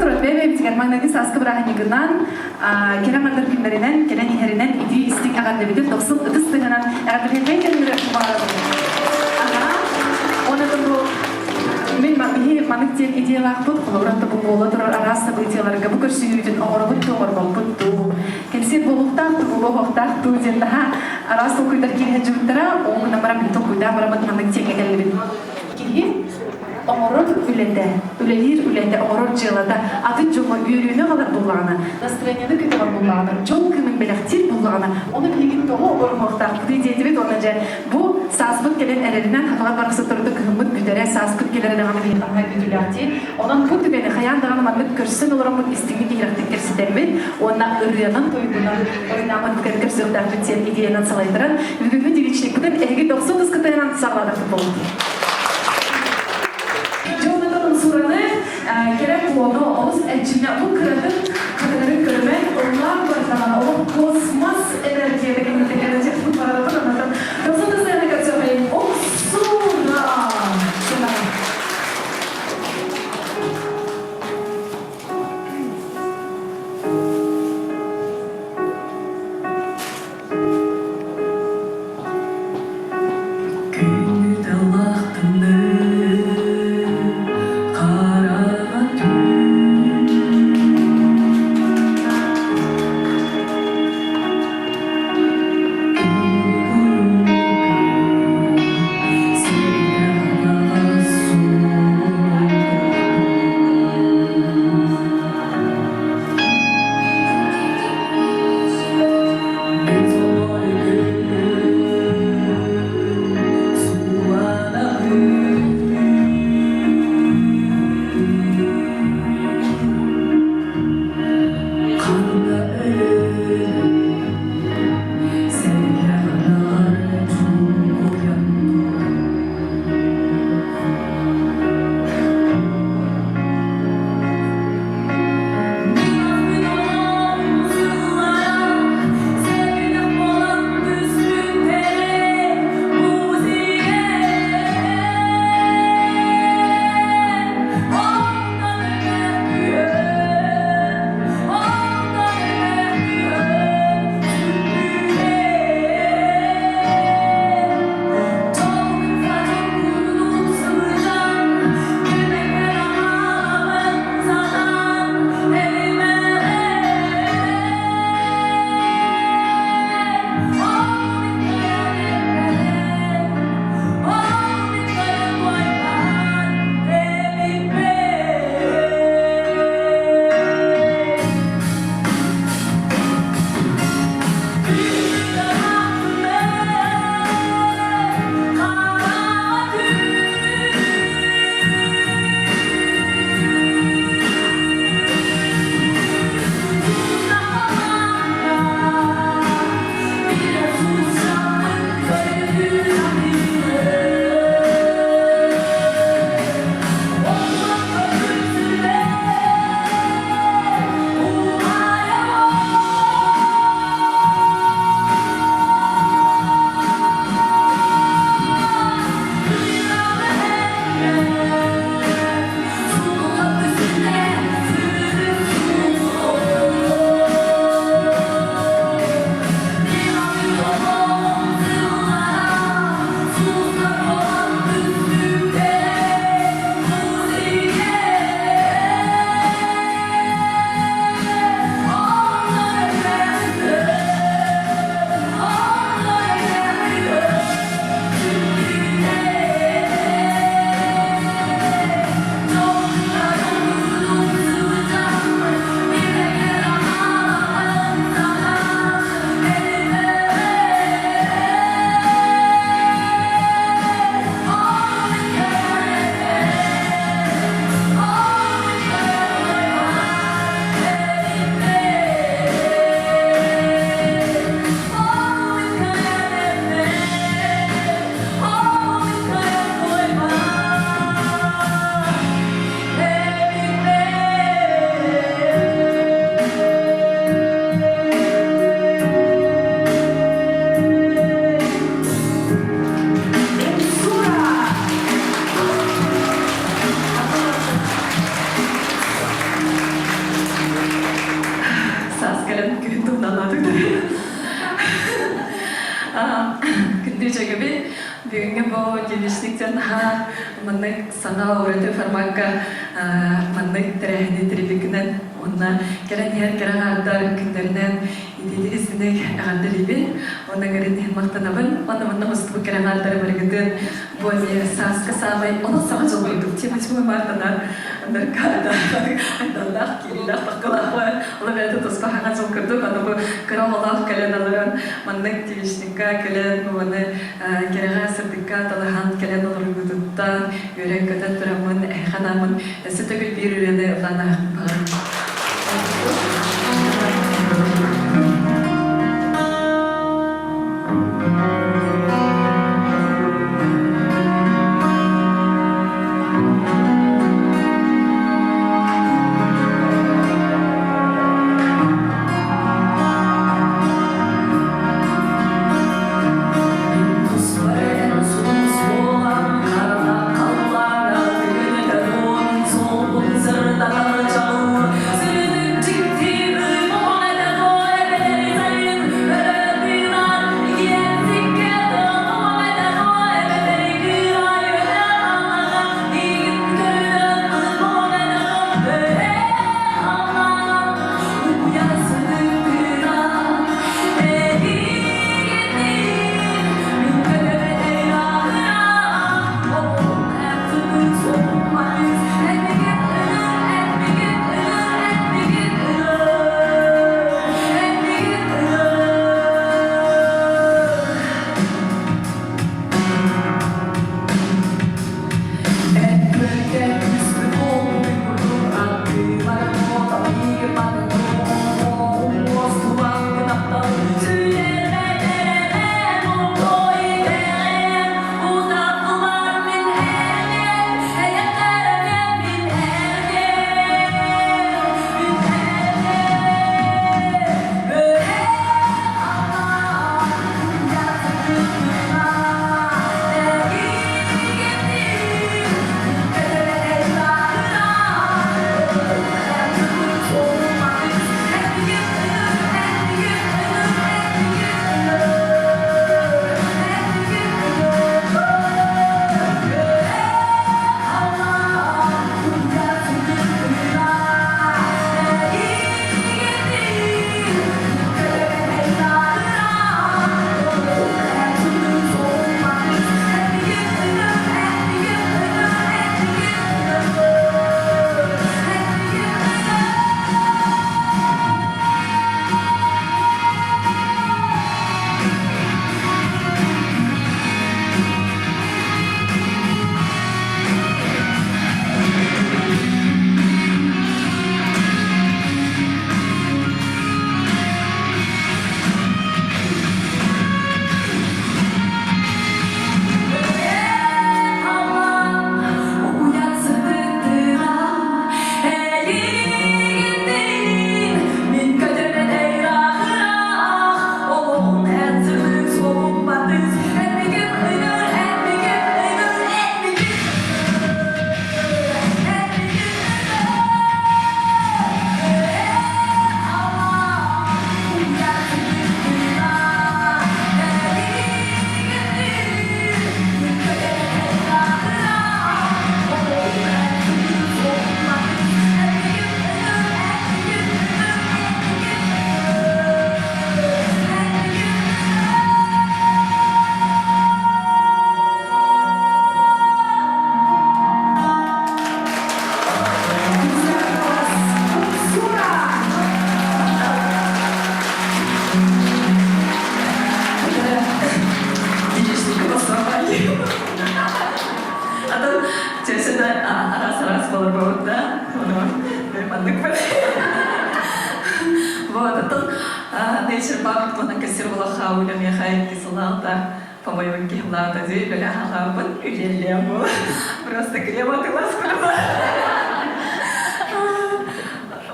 турар бэйэ-бэйэбитигэр маҥнайгы сааскы бырааһынньыгынан, кэрэ мандар күннэринэн, кэлэн иһэринэн итии истиҥ эҕэрдэбитин дохсун ытыс тыаһынан эҕэрдэлиэххэйин кэллэрэ баҕарабын. Аха. Уонна бу мин биһи маннык диэн идеялаахпыт, холобура бу буола турар араас событиеларга бу көрсүһүүтүн оҥоробут дуу, оҥорбоппут дуу, кэнсиэр буолуохтаах дуу, буолуохтаах дуу диэн наһаа араас толкуйдар киирэ сылдьыбыттара, ол гынан баран мин толкуйдаан бараммыт маннык диэҥҥэ кэллибит. Киһи оҥорор үлэтэ, үлэлиир үлэтэ, оҥорор дьыалата атын дьоҥҥо үөрүүнү аҕалар буоллаҕына, настроениены көтөҕөр буоллаҕына, дьол кыымын бэлэхтиир буоллаҕына, ону билигин тоҕо оҥоруохтаахпытый диэтибит уонна дьэ бу сааспыт кэлэн эрэринэн хатылар барахсаттарыта кыһыммыт бүтэрэ, сааспыт кэлэрэ даҕаны биһиэхэ наһаа күүтүүлээхтии. Онон бу түгэни хайаан даҕаны маннык көрсөн олороммут истиҥник иһирэхтик кэпсэтэммит уонна ырыанан-тойугунан ойнааммыт көрсүөхтээхпит диэн идеянан салайтаран бүгүҥҥү девичникпытын эһиги дохсун ыскытыынан саҕалаатахпыт буолуо. Дьоннотон умсураны кэрэ куону олус эрчимнэ бу кыратын хатыҥырын көрүмэн ыллаан бардаҕына олох космос энергията кэнниттэн кэлэн барарытын оннотон дохсун тысыаны көрсөҕөйүн уксура Күнү талахтаныы хараҥа түүн. Куттанаатык Күндү дьөгөбүн, бүгүҥҥү бу девичник диэн наһаа маннык саҥа ураты формакка маннык тэрээһини тэрийбиккинэн уонна кэлэн иһэр кэрэ аҥаардар күннэринэн итиитик истиник эҕэрдэлиибин уонна ыҥырын иһин махтанабын уонна манна мустубут кэрэ аҥаардары барыгытын бу эмиэ сааскы саамай олох саҥа дьыл курдук тема 8 мартана ныркаада айданнаах киириилээх тахкалаах ол эбэтэ туспа саҥа дьыл курдук аны бу кыра оҕолоох кэлэн олорон маннык девичникка кэлэн бу маны кэрэҕэ сырдыкка талаһан кэлэн олоруугутуттан үөрэн-көтөн тураммын эһиэхэ анааммын өссө төгүл биир ырыаны ыллаан ааһыахпын А то честно, раз-раз болор да, маннык Вот, а то Nature Public туһунан кассир булаха үлэмиэхэ кисылаалта, по-моему, кихлаата дии, бэля хаалаабын үлэлиэм Просто крем атылас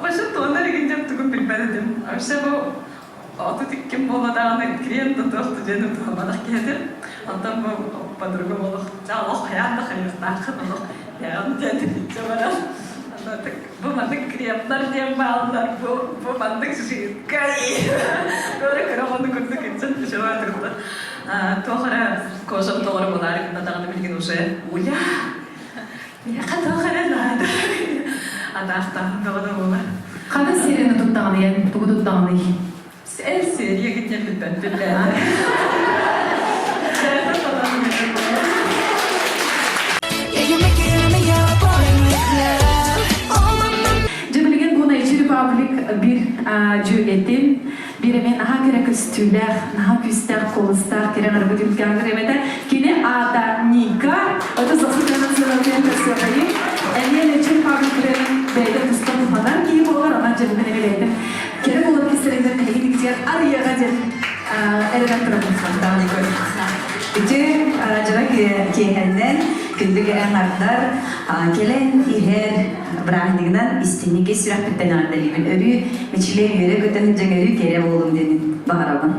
Вообще туоннар игин тугун билбэт этим. Вообще бу 32 буола даҕаны клиент да туох да диэн туһамматах киһитим. Онтон бу подругам олох олох хайаан да хайыахтааххын олох бэйэҕин диэн илдьэ барар. Бу маннык кремнар диэн бааллар, бу бу маннык жидкай. Көрө көрө ону курдук итсен үчүгэй турда. Туох эрэ кожам тоҕоро буолаары гынна даҕаны билигин уже уля миэхэ туох эрэ наада. Атаахтааһын бөҕөнө буолар. Ханна серияны туттаҕыный, тугу туттаҕыный? Эл серия гитнен билбэппин бэйэтэ. Дьэ билигин бу Найчи Republic биир дьүөгэтин, биир эмиэ наһаа кэрэ көстүүлээх, наһаа күүстээх куоластаах кэрэ арбыт үлкээн эмэтэ. Кини аата Ника. Это заслуженный сыновья көрсүөхэйин. Эмиэ Найчи Republic бэйэтэ туспа туһанар киһи буолар, онон дьэ бүгүн эмиэ бэйэтин кэрэ буолар кистэлэҥнэрин эһиги тигитигэр арыйыаҕа диэн эрэнэн турабын. Ити дьоро киэһэннэн күндү кэрэ аҥардар кэлэн иһэр бырааһынньыгынан истинники сүрэхпиттэн эҕэрдэлиибин. Өрүү мичилиэн үөрэ көтөн дьэҥэрүү кэрэ буолуҥ диэн баҕарабын.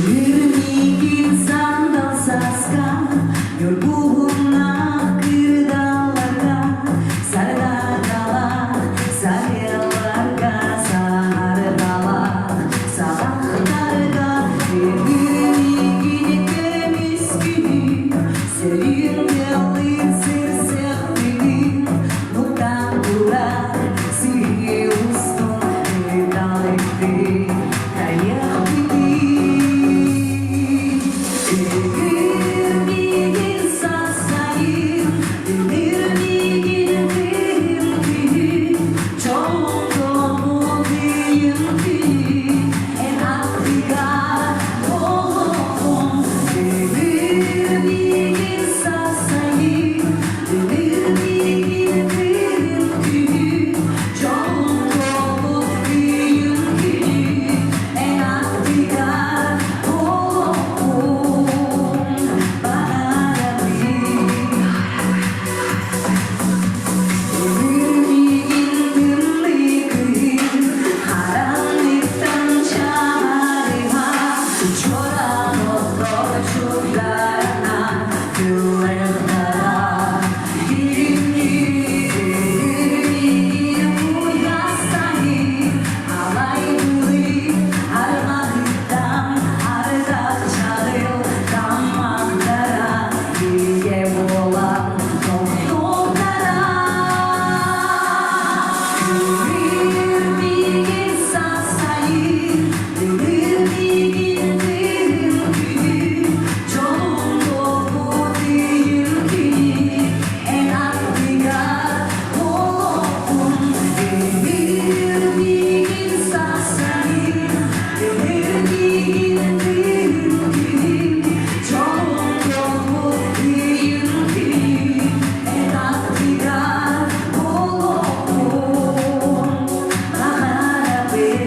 Миигин сандал сааска, ньургуһуннаах кырдалларга, сардаҥалаах саһылларга, саһарҕалаах саҕахтарга Миигин көмүс күнү, сөрүүн тыаллыын сырсыахтыгын, нуктаан турар сыһыы устун ыталыктыы Тайах бүтүн Күрмигин сасайын, Үмүрмигин кыһын күнү, Чолгому кыйын күнү, Эн аттыгар олоҕум. Үмүрмигин сасайын, Үмүрмигин кыһын күнү, Чолгому кыйын күнү, Эн аттыгар олоҕум. Баарабын. Өмүрүмигин тымныы күһүн хараҥныттан чаҕаарыма, чуораан оттор чугдарана тыллыктара Бүгүҥҥү куйаас сайын алай былыт арҕаһыттан ардах чаҕыл таммахтара Үйэ буолан тохтуохтара. Күрүүр миигин сахсайыы, Өлөр миигин кыһын күнү, Дьолум буолбут үйүм күнү, Эн аттыгар олохпун. Өлөр миигин сахсайыы, Өлөр миигин кыһын күнү, Дьолум буолбут үйүм күнү, Эн аттыгар олохпун. Баҕарабын.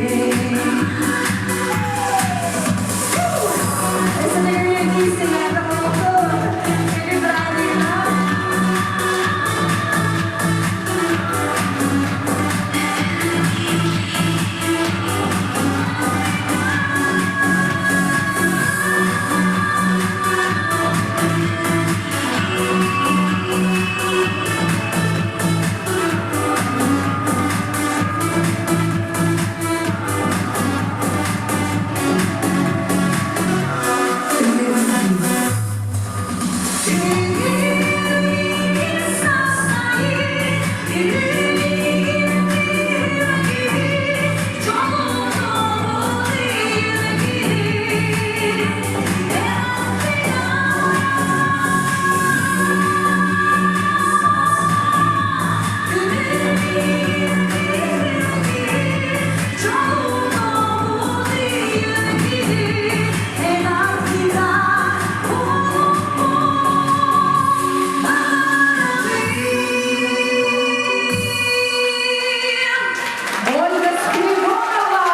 Ольга Спиридонова,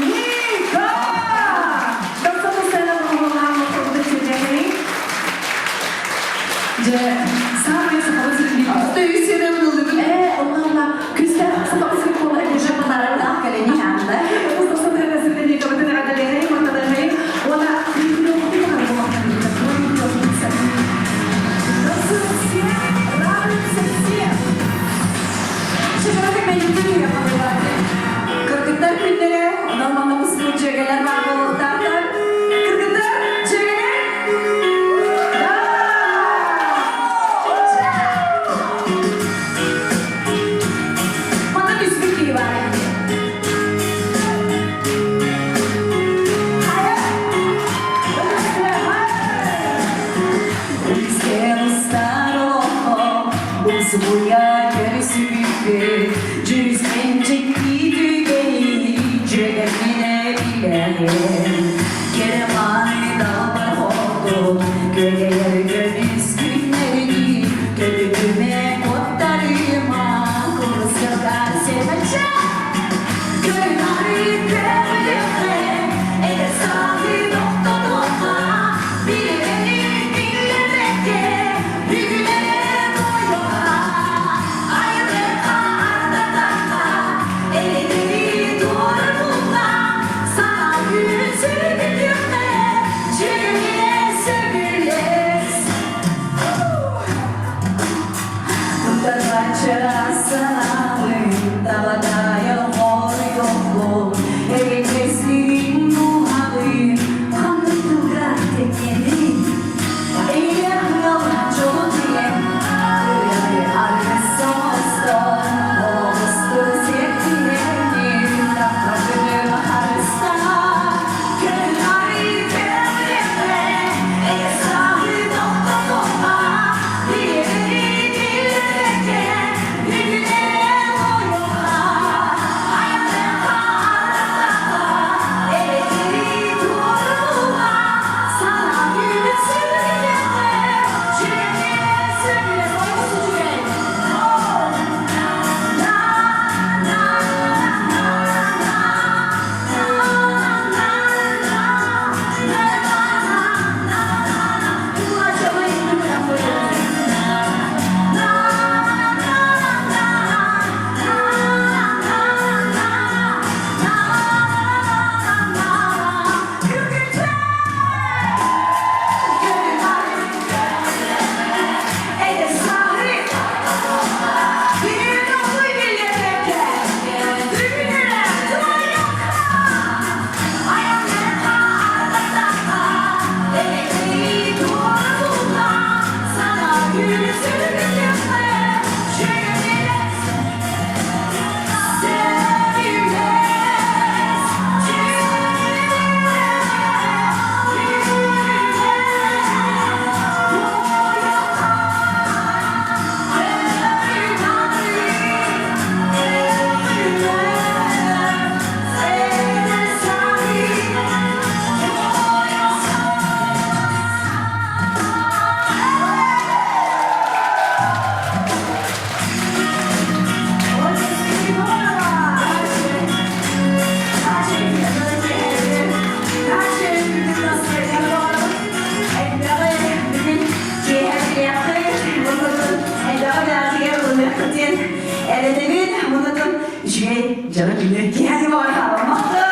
Ника! Доктор сцена Дьэ, саамай сахабыт сирин Ээ, онно күстэх сахабыт сирин буолар Уже подарок кэлэни хаанда. Кыргыттар күннэрэ, онон манна мустубут дьүөгэлэр баар буолуохтаахтар. Кыргыттар, дьүөгэлэр! Да! Манна түспүт киһи баар. Хайа! Үскэн устар олоххо умсугуйа көрүсүбүппүт, дьүрүскэн дьикти түгэни дьүөгэргинэ билэҕин. Кэрэ мааны далбар хотун, күөгэйэр көмүс күннэрини көтүтүмэ куоттарыма, курускалар сэмэччэ. Көрүнары көмүлүөххэ, эдэр сааһы тохтотуохха, биэрэни биллэрбэккэ, бүгүн эрэ буойуохха. Дьара күнү киһи баҕар хаалмахта.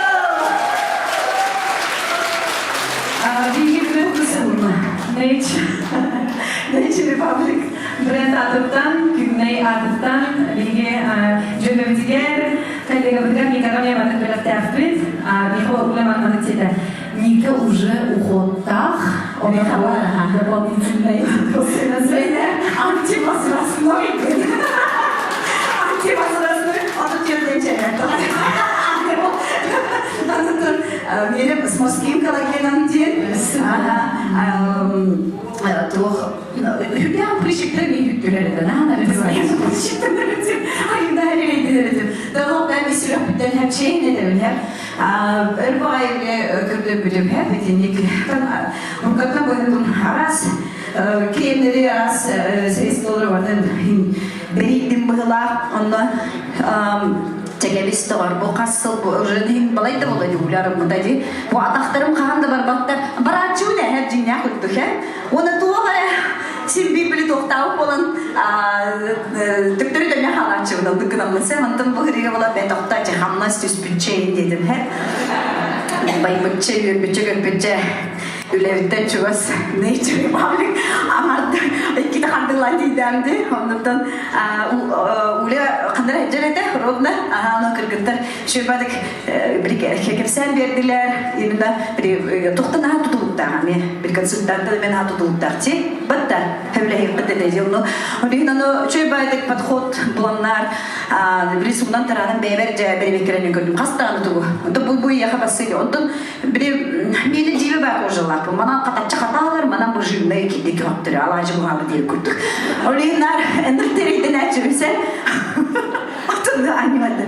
Биһиги Nature Republic бренд аатыттан, Күннэй аатыттан биһиги дьүөгэбитигэр, коллегабытыгар Никаҕа эмиэ маннык бэлэхтээхпит. Миэхэ үлэ маннык диэтэ. Ника уже уходтаах, дополнительный Антивозрастной. Антивозрастной. Миэрэ с морским коллагеном диэн туох үрдээх прищиктер мен үттүлэр этэ наана өр баҕайы көрдөбүтүм итинник уруккаттан быһытын араас кремнери араас средстволары батын бэрийдим быһылаах онно Чэкэбис доҕор, бу хас сыл бу уже балай да буолла дьууларыммыта дии. Бу атахтарым хаһан да барбаттар. Барааччыбын эһэр дьиҥнээх курдук э. Уонна туох эрэ син биир били туохтаабыт буолан төптөрү төннө хаалааччыбын оннук гынаммын сэ онтон бу ырыа була бэ тохто чэ хамнас түспүтчэ диэтим һэ. Байбытча үөрбүччэ көппүтчэ үлэбиттэн чугас Nature Republic амарда иккитэ хардылаан тиийдээмди оннуттан үлэ ханнара сылдьар этэ ровно аха кыргыттар шөбадык кэпсээн биэрдилэр именно тухтан аха тутулуктаах эмиэ bir консультанттан эмиэ аха тутулуктаах ти батта хөблэһиэхпит этэ ону билигин ону үчүгэй подход буланнар били сумнан тараанан бэйэбэр дьэ бэрэбиэккэлэнэн көрдүм хас даҕаны тугу онтон бу бу ийэхэ бассыйда онтон Били миэнэ дьиибэ баар кожалаахпын. Манан хатаччы хатаалар, манан бу жирнай кирдик көҕөттөрү алаадьы буһаабы диир курдук. Ол иһин наар эннер терейден ээччибисэ. Атын анимады.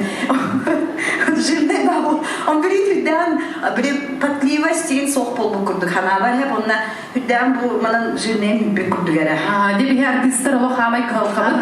Жирнай бабу. Он говорит, үрдээн били потливость деген суох буолбут курдук ханаабар хеп онна үрдээн бу манан жирнайым бүппүт курдук эрэ. Дебиһи артыыстар олох хаамай кыһалҕабыт.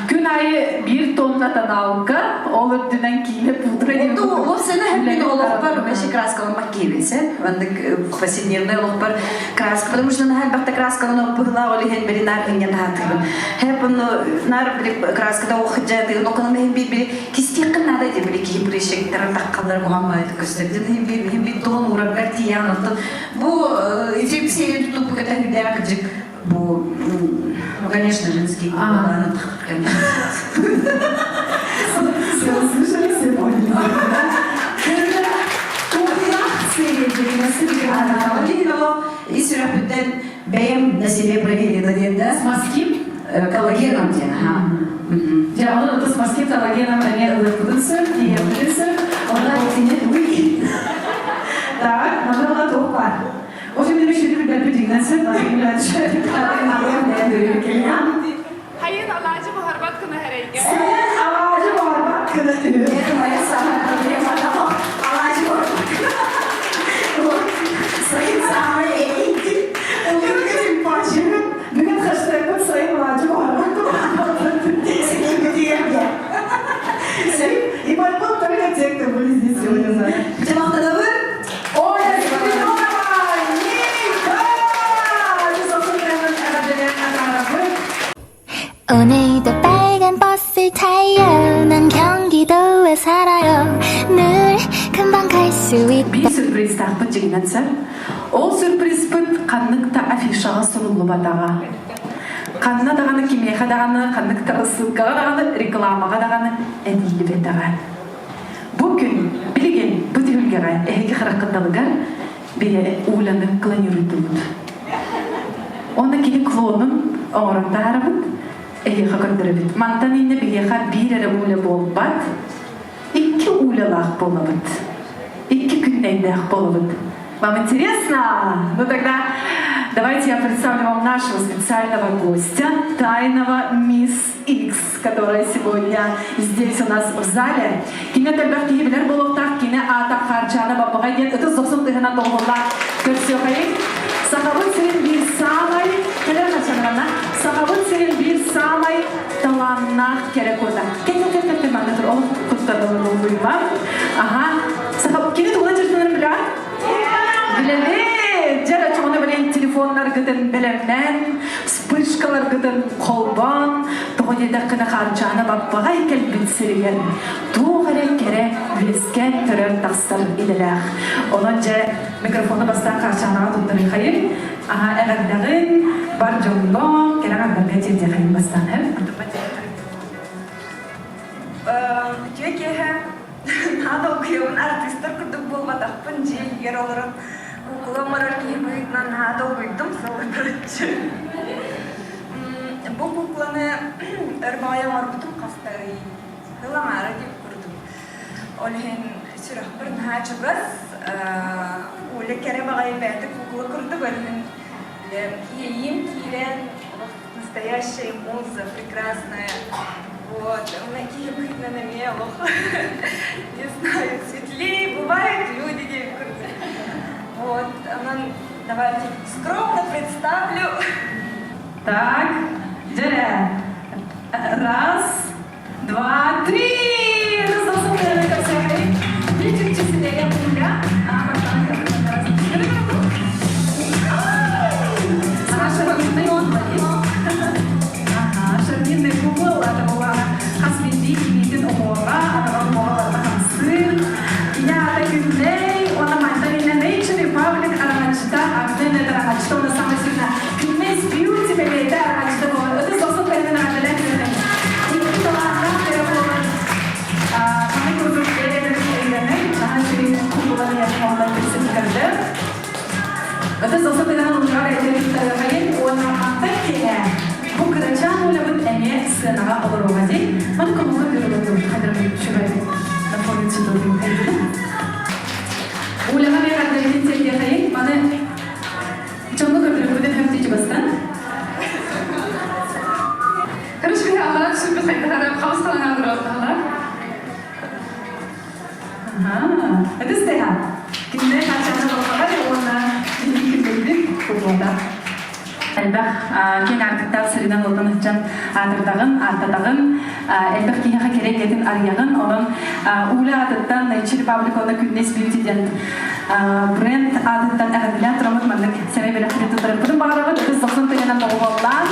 Күн аайы биир тонна тоналка, ол үрдүнэн киинэ пудра диэн Ол сена мин олохпор вообще краскаламмак киибинсе. Маннык повседневный олохпор краска, потому что наһаа элбэхтэ краскалан быһылаах ол иһин били наар иҥҥэн таһаатыыбын. Хэп ону наар били краскада охджатыгын оконон иһин биир били кистиэххин наада дии били киһи прыщиктарын таххаллар куһаҕан баайыт көстөр. Иһин биир иһин биир тугун уураргар тиийэн оттон бу эфир туппу көтөн үрдээх кырдьык Бу, ну, конечно, женский конечно. Все услышали, все поняли. Ис сүрэхпиттэн бэйэм на себе проверила диэн да. С морским? Коллагеном диэн, аха. Дьэ, онон с морским коллагеном эмиэ ылыахпытын сөп, тиийиэхпитин сөп. Онон Так, манна туох баар? Очень решили Хайын алаадьы буһарбат гына эрэйгэ. Сен алаадьы буһарбат гына Это моя самая проблема. Алаадьы буһарбат гына. Сайын самая эйти. Бүгүн хэштегпит сайын алаадьы буһарбат И поймут только те, кто были здесь сегодня. Жамақтанабы? Оля Спиридонова! Ника! 오늘도 빨간 버스를 타요 난 경기도에 살아요 늘 금방 갈 수 있다 Биир сюрпризтаахпыт дьиҥинэн сэр. Ол сюрпризпыт ханнык да афишаҕа суруллубатаҕа. Ханна даҕаны кимиэхэ даҕаны, ханнык да ссылкаҕа даҕаны, рекламаҕа даҕаны этиллибэтэҕэ. Бу күн билигин бу түһүлгэҕэ эһиги хараххыталыгар бэйэ Уляны клонируйдубут. Уонна кини клонун оҥорон таһаарабыт, эһиэхэ көрдөрөбүт. Мантан иннэ биһиэхэ биир эрэ Уля буолбат, икки Улялаах буолабыт. Икки күннэйдээх буолабыт. Вам интересно? Ну тогда давайте я представлю вам нашего специального гостя, тайного мисс Икс, которая сегодня здесь у нас в зале. Кини элбэх киһи билэр буолуохтаах, кини аата Харчана Бабаҕай диэн ытыс дохсун тыһынан доҕуһуллаах көрсүөхайын. Сахабыт сирин биир саамай, кэлэр Харчанаҕына, Сахабыт сирин биир саамай талааннаах кэрэ куота. Кэл-кэл-кэл манна тур, ол куттаныллыбыйма. Аха, Саха, кини тугунан дьарыктанарын билэҕин? Билэбит! Дьэ, чоҕуна билин телефоннаргытын бэлэмнээн, вспышкаларгытын холбоон, тоҕо диэтэххинэ Хаарчаана баппаҕай кэлбит сиригэр туох эрэ кэрэ үөскээн төрөөн тахсар идэлээх. Онон дьэ микрофону бастаан Хаарчаанаҕа туттарыахайын, аһа эҕэрдэҕин, бар дьоҥҥо, кэрэ аҥардарга тиэрдиэхэйин бастаан һэ. Үтүө киэһэ наһаа долгуйабын артыыстар курдук буолбатахпын дьиэ иһигэр олорон куукула оҥорор киһи быһыытынан наһаа долгуйдум сыллатарыччы бу куукуланы өр баҕайы оҥорбутум хаста ый сыл аҥаара диэбит курдук ол иһин сүрэхпэр наһаа чугас Оля кэрэ баҕайы бэйэтэ куукула курдук ол иһин иэйиим киирэн настоящая муза прекрасная. Вот, киһи быһыытынан эмиэ олох, не знаю, светлее бывают люди диэн курдук. Вот, онон давайте скромно представлю. Так, дьэ, раз, два, три! Шарминный кукол, это была хас биирдии киһитин уҥуоҕа, атаҕын уҥуоҕа барыта хамсыыр. Ийэ аата Күннэй, уонна мантан иннэ Nature Republic араҥаччыта, Армен это араҥаччыта, уонна самый сүрүнэ Күннэй's Beauty бэлиэтэ араҥаччыта буолар. Ытыс охсун кэлин араҥаччылаах күннэй. Икки талааннаах кэрэ буолан, маны курдук бэйэ-бэйэлэрин өйдөһөн, наһаа үчүгэй куукуланы онлайн көрсө Ытыс охсун тыынан улуурар этэрин уонна мантан киэһэ бу кырачаан Олябыт эмиэ сыанаҕа олоруоҕа дии. Маны комука көрүлүн хадырмын үчүгэй на фоне цветов Уляға мен қандайын сергехайын, маны чоңго көрдөрөккүтүн хөптү чугастан. Короче, аллаһ сүрбүт хайдахара хаус халанаадыр Ага, это стеха. Кинилэр хачана болҕаҕар уонна күннэйбит куклата. Элбэх киэҥ аартыктаах сиринэн олорон сылдьан аатырдаҕын, ааттатаҕын, элбэх киһиэхэ кэрэ эйгэтин арыйаҕын. Онон Уля аатыттан Nature Republic уонна Күннэс Beauty диэн бренд аатыттан эҕэрдэлээн тураммыт маннык сэмэй бэлэхтэрин туттарыахпытын баҕарабыт. Ытыс дохсун тыынынан доҕуһуоллаан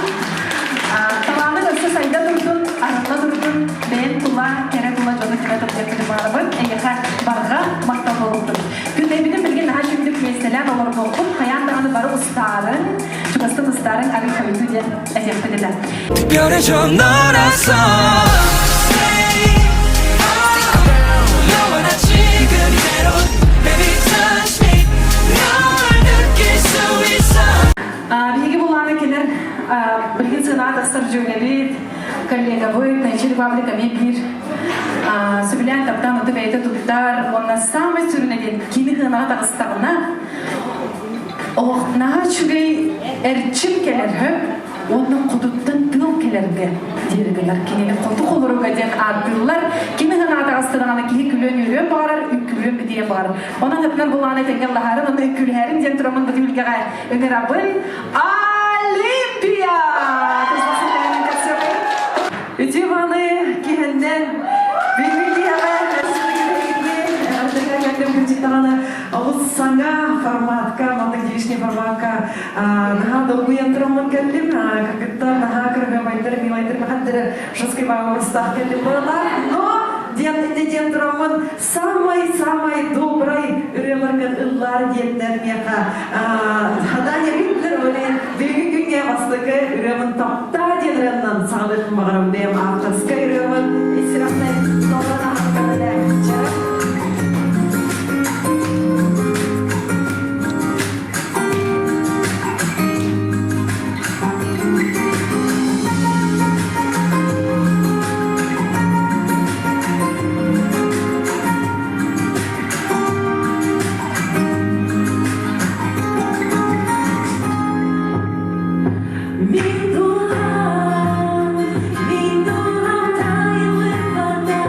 талааны өссө сайда турдун, арылла турдун, бэйэн тула, кэрэ тула дьону түмэ турдуохпутун баҕарабыт. Эйиэхэ барҕа махтал буолуохтун. Күннэйбитин билигин наһаа үчүгдүк миэстэлээн олордуохпут. Хайаан даҕаны бары устаарыҥ, чугастык устаарыҥ, арый хойутуу диэн этиэхпит этэ. 특별해져 너라서 너와 나 지금 이대로 Baby touch me 널 느낄 수 있어 Биһиги булааны кэлэр билигин сыанаҕа тахсар дьүөгэбит, коллегабыт Найчи Репаблик эмиэ биир сөбүлээн таптаан ыты бэйэтэ туттар уонна саамай сүрүнэ диэн кини сыанаҕа таҕыстаҕына олох наһаа үчүгэй эрчим кэлэр хөп уонна хотуттан тыал кэлэргэ диэри гынар кинини хоту холоруга диэн ааттыыллар кини сыанаҕа таҕыстаҕына киһи күлүөн үөрүөн баҕарар үҥкүүлүөн битиэн баҕарар онон ытынан булааны тэҥҥэ лаһарын уонна үҥкүүлэһэрин диэн тураммын бу түһүлгэҕэ ыҥырабын Олимпия! Үтүө баҕаны киһиннэн бүгүҥҥү киэһэҕэ даҕаны олус саҥа форматка, маннык девичный форматка наһаа долгуйан тураммын кэллим. Кыргыттар наһаа кыргымайдар, милайдар махаттары жесткий баҕарыстаах кэллим буолар. Но диэн инде диэн тураммын самай-самай добрай ырыаларгын ыллаар диэннэр миэхэ задание биттер оле бүгүн күҥҥэ бастакы ырыабын таптаа диэн ырыаннан саҕалыахпын баҕарабын бэйэм авторскай ырыабын ис сүрэхтэн толорон аһарбын элэ Min дулам, min дулам тайылып бата.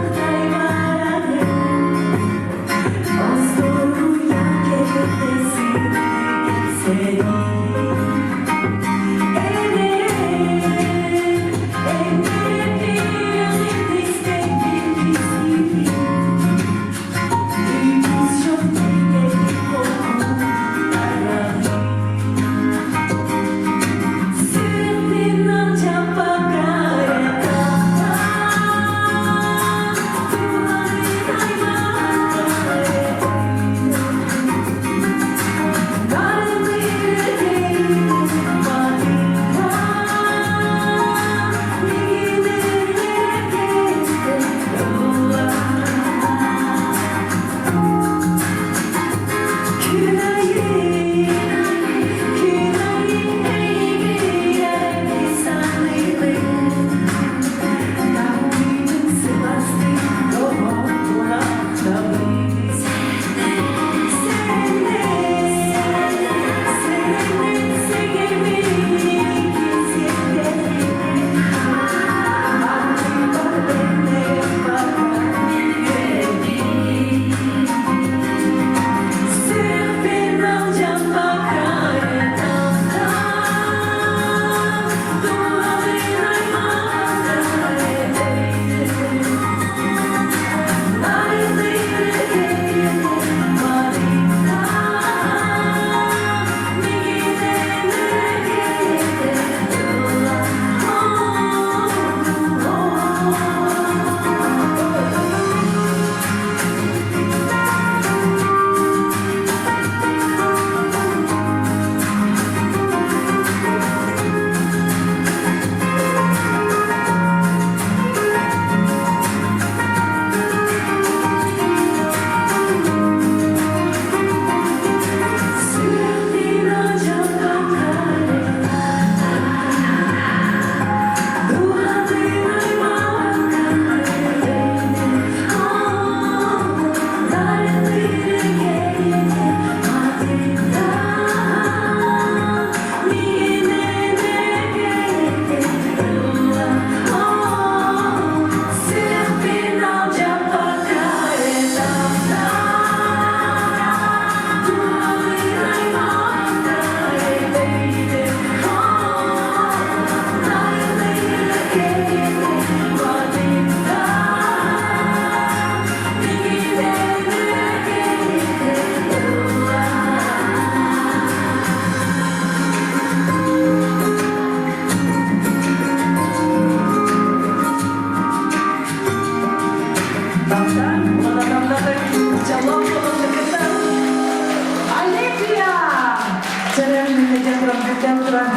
туран, бүтэн туран,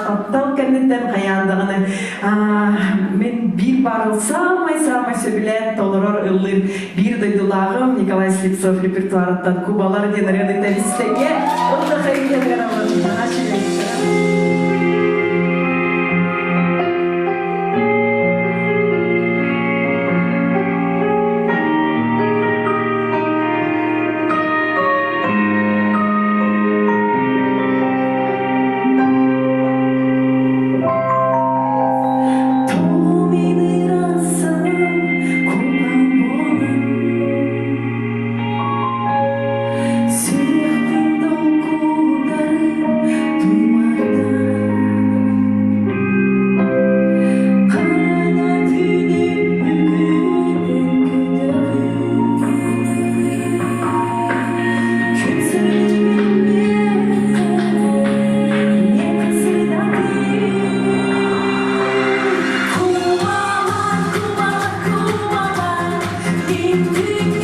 таптал кэнниттэн хайаан даҕаны мин биир баарыл саамай-саамай сөбүлээн толорор ыллыыр биир дойдулааҕым Николай Слепцов репертуарыттан «Кубалар» диэн ырыаны тэбистэгэ онно хайыһыгар Сүрэхпин долгутарын туймардан Хараҥа түүнү үкүрүтэн көтөҕүн Күн сырдыгын миэхэ миэхэ сырдатыы Кубалар, кубалар, кубалар Мин күнүм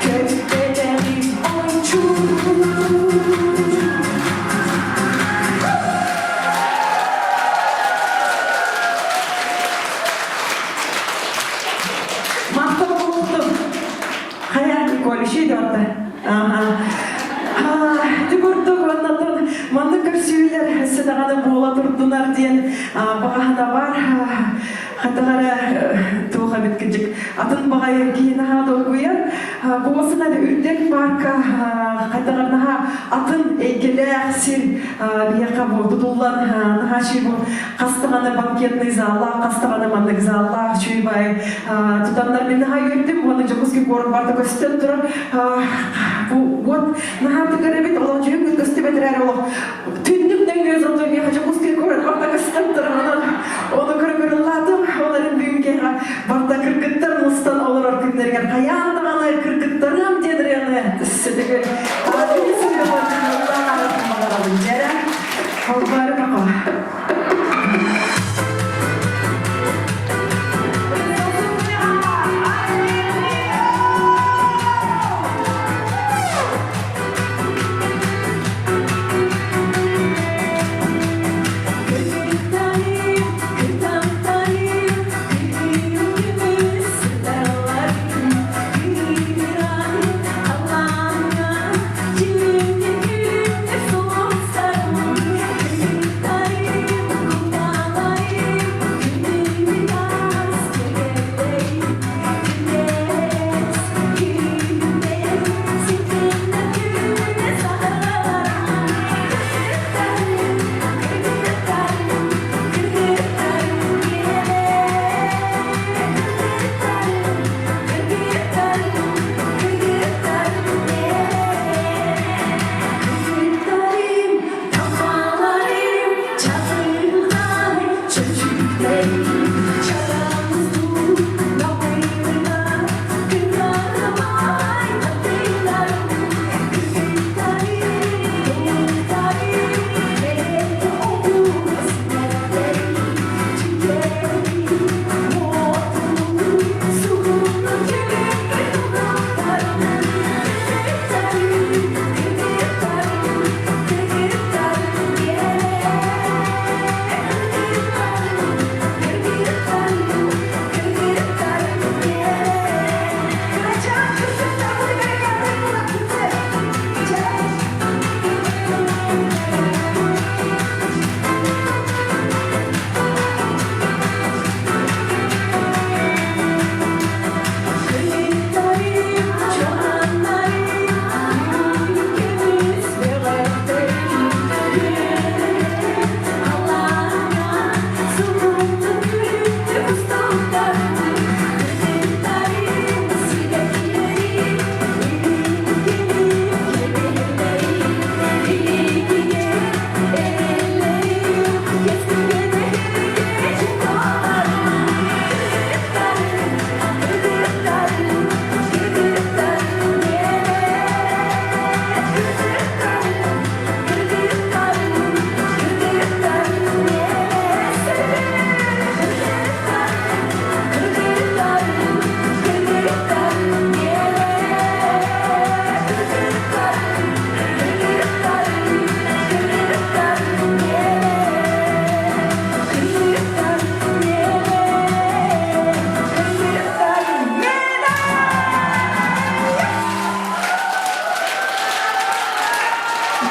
Кэлбэтэҕим ончу Махтал буолуохтун. Хайа, Николичи дьонта. Ага. Ити курдук оннотон маннык көрсүүлэр сыдаҕаны буола турдунар диэн баҕаһына бар хатаҕара туох эбит кыдьык атын баҕайы киһи наһаа долгуйар буолсун да үрдэл парка хатаҕар наһаа атын эйгэлээх сир биһиэхэ бу тутуллан наһаа бу хас даҕаны банкетный заллаах, хас даҕаны маннык заллаах үчүгэй баай тутаннар мин наһаа үөрдүм уонна Дьокуускай куорат барыта көстөн турар бу вот наһаа тыгар эбит олох дьүһүн көстүбэт эрээри олох түннүк нөҥүө зато миэхэ Дьокуускай куорат барыта көстөн турар онон ону көрө-көрүллаатым ол эрэн бүгүн киэһэ барыта кыргыттар мустан олорор күннэригэр хайаан даҕаны кыргыттарым диэн ырыаны сөтөгөр дьэрэ холбоору баҕа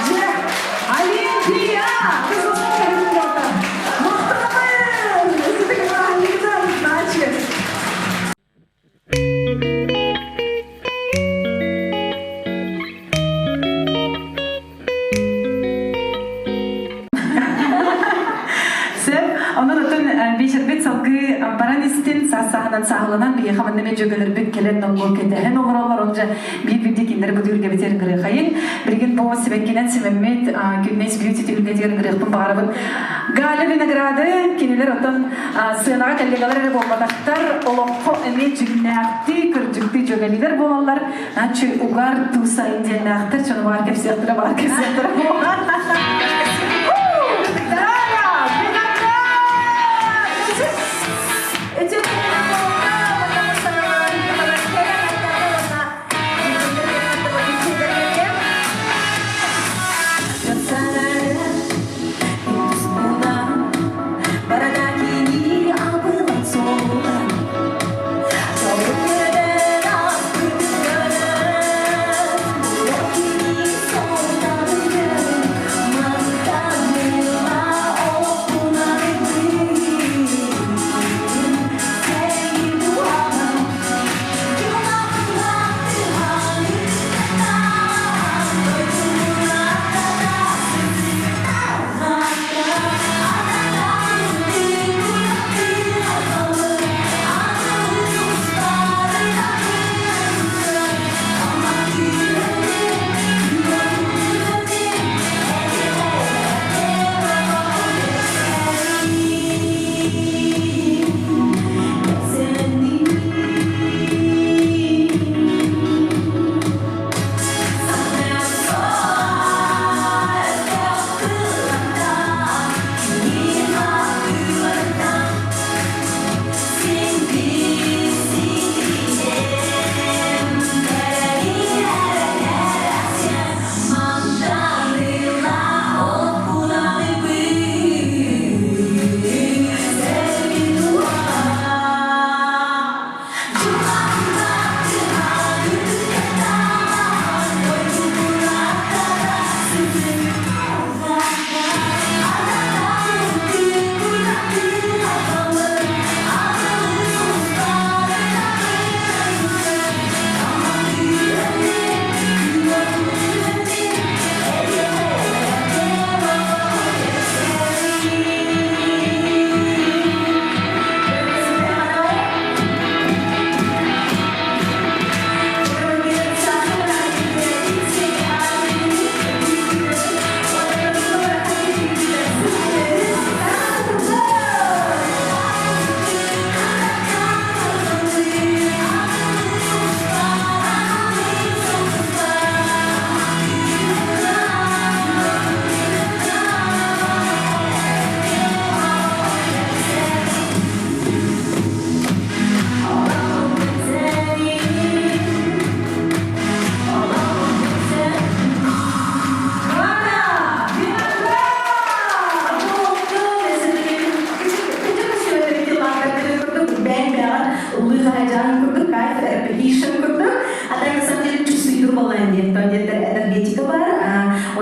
Дьэ, Олимпия! Махтанабын! Значит. Сөп, онон оттон биэчэрбит салгыы баран истин, саас-сааһынан сааһыланан биһиэхэ манна мен дьөгөлөрбүт кэлэн номнуо кэтэһэн олороллор, онжа биир-биирдии кинилэри бу түһүлгэбитигэр ыҥырыахайын. Билигин бу сибэккинэн симэммит Күннэйс Бьюти түһүлгэтигэр ыҥырыахпын баҕарабын. Галя Винограды, кинилэр оттон сыанаҕа коллегалар эрэ буолбатахтар, олоххо эмиэ дьиҥнээхтии, кырдьыктыы дьүөгэлиилэр буолаллар. Начи угар туусайын диэннээхтэр, чону баар кэпсиэхтэрэ, баар кэпсиэхтэрэ. Галя Виноград!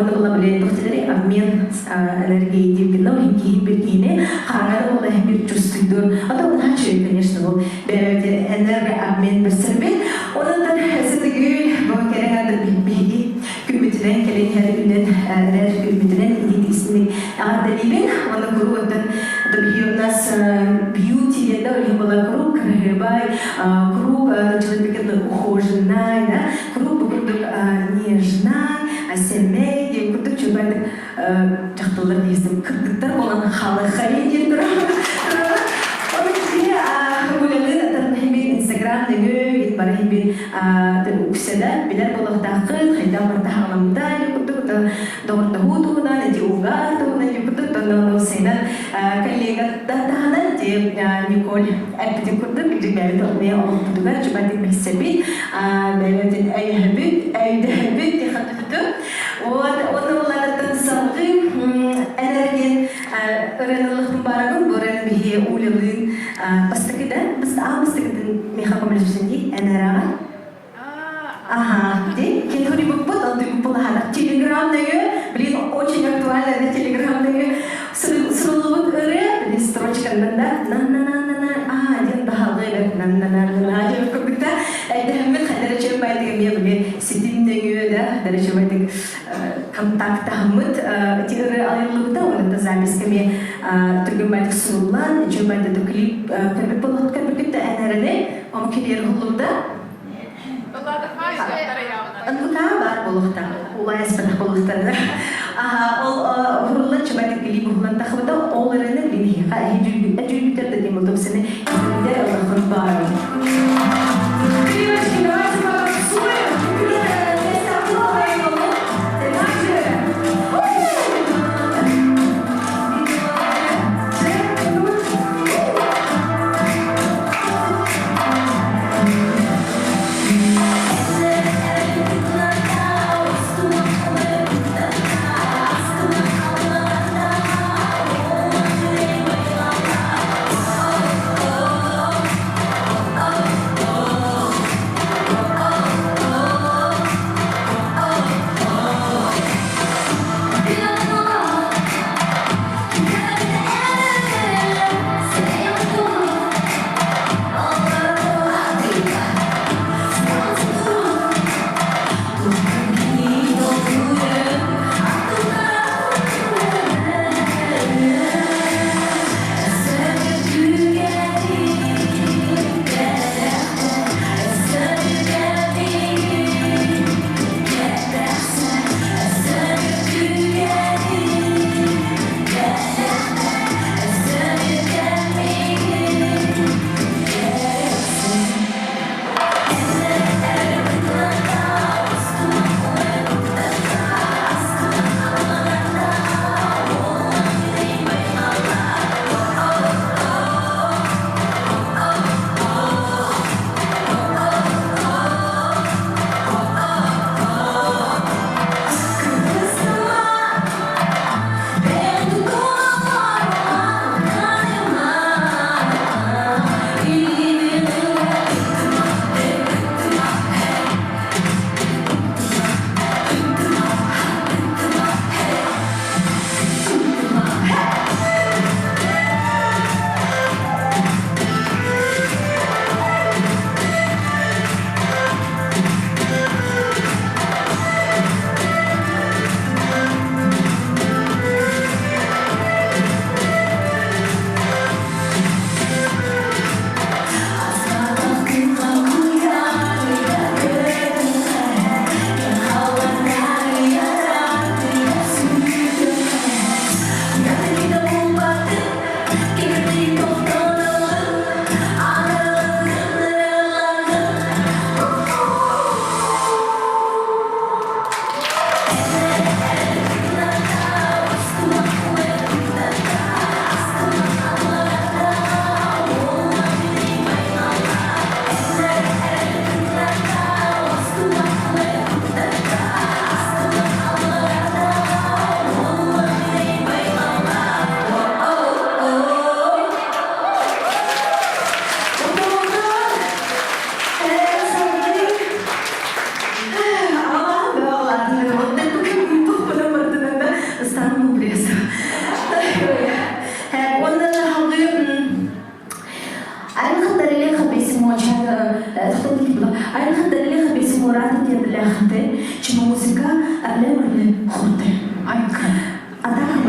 Онно була биле тохтилери обмен энергией диэн но киһи бир киһини хараҥа да була бир чувствуйдур. А то үчүгэй, конечно, бу энергообмен билсэрбит. Онон сытыгүл бу кэрэ биһиги күммүтүнэн кэлин иһэр үнэн эрэр күммүтүнэн итиитиксинник эҕэрдэлиибин. Уонна куруук оттон биһи у нас бьюти да ол была куруук кырыһыбай, куруук человек ухоженный, да, куруук бу курдук нежный, сэмэй диэн курдук чубайдык дьахталлар диэстим кыргыттар болан халыхай диэн турар. Оны киһи үлэлин атарнаһыбин Инстаграм нөҥүө барыһыбин үксэдэ билэр болохтааххын хайдах барта хаҕаламмыта курдук доҕордоһуу туһунан ити угаар туһунан курдук тонно сайынан коллега таһынан ти Николь эппитин курдук дьиҥнээбит олмуйа олохпутугар чубатык билсэбит бэйэбитин өйөһөбүт өйдөһөбүт тихатытыты вот уонна булларыттан салгыы энергин ырыанылыхпын барабын бу ырыаны биһи Улялыын бастакы да аан бастакытын миэхэ көмөлөспүтүн дии эн Ага, ди кин буппут, он буппулаһана. Телеграм нөҥүө, блин, очень актуально на телеграм нөҥүө суруллубут ырыа, блин, строчканан да на на на на на а диэн баһалыы на на на на на диэн курдукта эйдэһэммит хайдара чөм байтыгы мия блин ситим нөҥүө да дара чөм байтык контактаһыммыт ити ырыа айыллыбыта онон записка ме түргэн байтык суруллан чөм байтык клип көрбүт болот көрбүт да энэрини ому килиэр хуллубута. НВК бар болуқта, улай аспатах болуқтарына. Ол хурулла чыбатык клип ухулан тахыбыта, ол ырыны билиха эжүлбүтер да дем болдук сені индер Аллахын бар. Девочки, давайте потанцуем.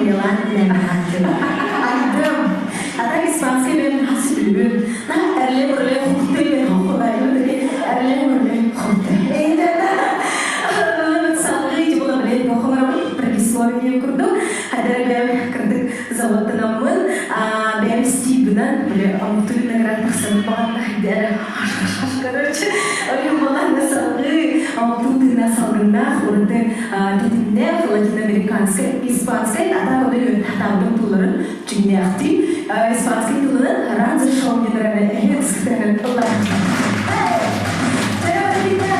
Улялаан нэмэхаттым. Айдым. А так испанский мен хасүлүбүн. На эрле бурле хухты мен хухулайым. Эрле бурле хухты. Салгы була билет бохомарабын предисловие курдук. Хадар бэм кырдык заводтанаммын. Бэм стибынан биле амтуй наград тахсан баган хайдар хаш хаш хаш короче. Ойым болан салгы амту тына салгыннах ураты тетиннех латиноамериканскай, испанскай ата көдө татаудың туларын чүннээхти испанскай тылынан ранза шоу нерәне эхет ыллар. Спасибо!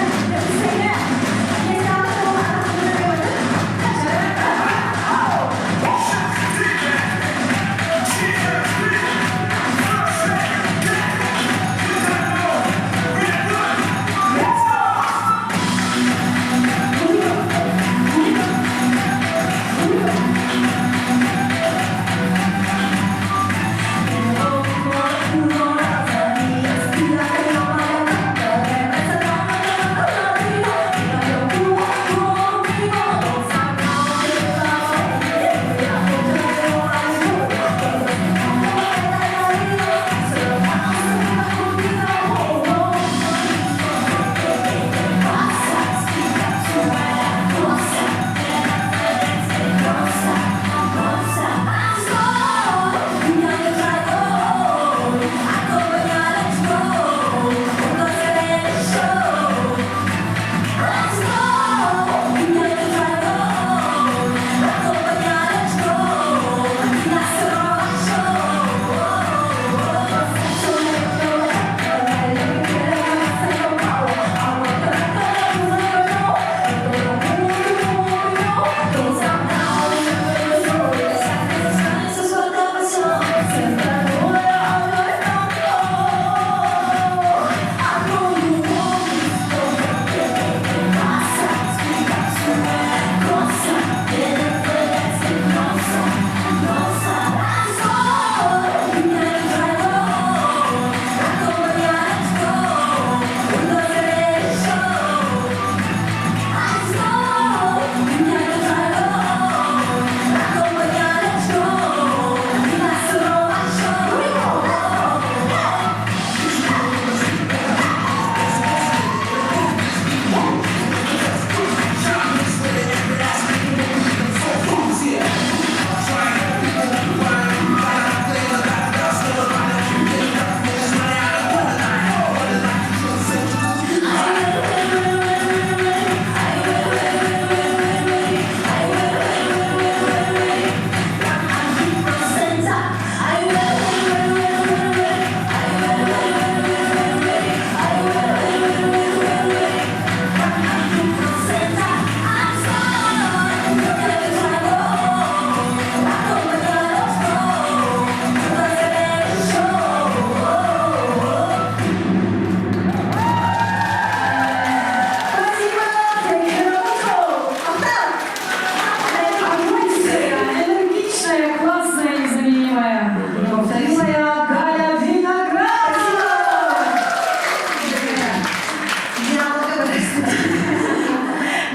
Энергичная, классная, незаменимая. Неповторимая Галя Виноградова!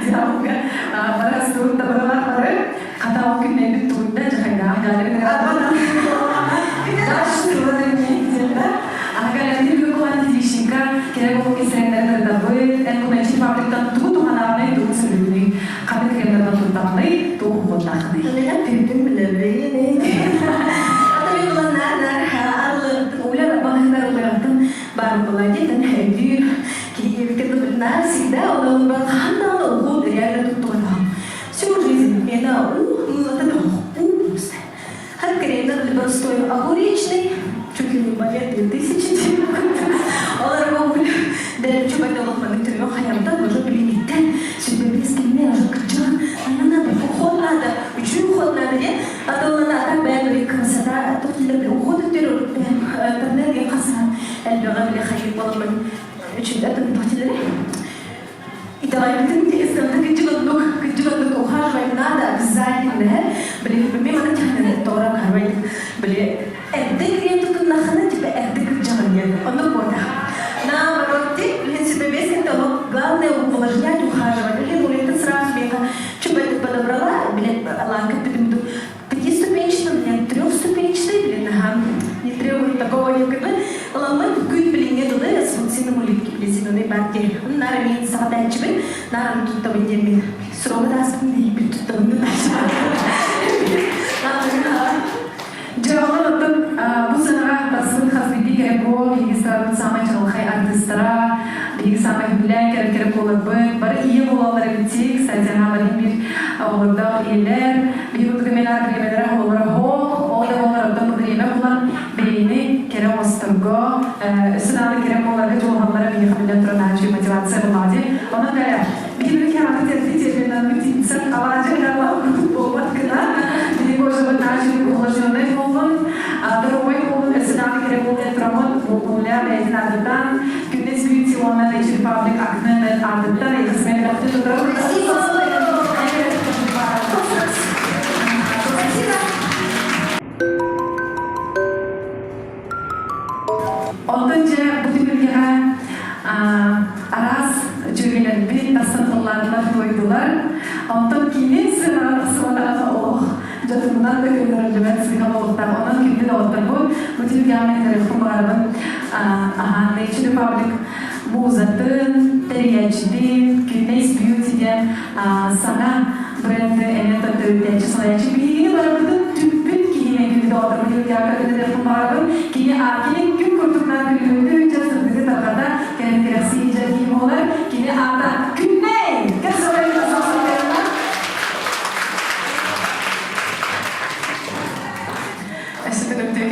Диалога. Барастуун табаралар бары. Хата ол күннен тугунда жахайда Галя Виноградова. Галя Виноградова девичника, керек ол кесеңдер дабы, эн кумечи фабриктан тугу туханаабын тугу сүрүнүй, қаны кремдерден туттағаны, тугу хуттахны. Мен түрдүм билебин. Ата мен уланнар арылыгын улар багындар улараттын бар була детен өйдүүр. Кириебикке нар всегда ол бар ханна уход реально туттуган. Всю жизнь мена у мылата у Хар кремдер простой огуречный, чуть ли не балет 2000 Олар бу дәл чубайда олохманы түрмө хаямда уже билиниттен сүрбебес кимне уже кычан надо уход надо, үчүн уход надо де. А то она так бән красота, тохтилер уход өтөр интернет касан әлбәгә биле хайыр боламын. Үчүн это тохтилер. И давай бүтүн тестен кычыгындык, кычыгындык ухаживать надо обязательно. Биле мен аны тахны тора карбай. Биле эрдек крем тутун типа эрдек кычыгын. Ону бота. Наоборот, ты себе того, главное увлажнять, ухаживать. Или ну, это сразу меха, что бы это подобрала, билет ланка. основной бар дии. Наар мин саҕатааччыбын, наар туттабын диэн мин срогу тааспын бил туттабын Дьэ, онон оттон бу сыанаҕа тахсыбыт хас биирдии кэрэ куо, биһиги саҕабыт саамай чаҕылхай артыыстара, биһиги саамай үбүлээн кэрэ кэрэ куоларбыт, бары ийэ буолаллар эбитсик, кстати, анааларын биир оҕолордоох ийэлэр, биһиги курдук эмиэ наар бириэмэлэрэ оҕолоро оһох, ол да буоллар оттон бу бириэмэ булан бэйэни кэрэ оҥосторго, өссө даҕаны кэрэ буоларга дьулуһаллара биһиэхэ биллэн турар наһаа мотивация буоллаҕа дии. Онон кэлэ, биһиги кэҕэти терти терминнан бүтинсэн алаадьы буолбат гына, биһиги ожобут наһаа увлажненный буоллун, здоровый буоллун, өссө даҕаны кэрэ буолуон тураммыт, Уля бэйэтин аатыттан, Күннэс Beauty уонна Nature Republic Акнын аатыттан эйэхсмэн бэхти тутар. Онтон дьэ бу түһүлгэҕэ араас дьүөгэлэрбит тахсан ыллаатылар, туойдулар. Онтон киинин сыанаҕа тахсыбатаҕына олох дьотумунан да көннөрүллүбэт сыыһа буолуохтаах. Онон күндү доҕотторбут, бу түһүлгэҕэ мин көрүөхпүн баҕарабын аһаан Nature Republic музатын, тэрийээччитин, Күннэйс Beauty диэн саҥа бренди эмиэ төрүттээччи салайааччы биһигини барыбытын түмпүт киһини күндү доҕотторбут Ильяга Ильиничтан баҕарабын. Кини кини күн курдук күлүгү дьэ сырдыгы тарҕата кэлэн кэрэхсии дьэ киһи буолар. Кини аата Күннэй! Өссө төгүрүктүө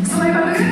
Сылайбатыгы?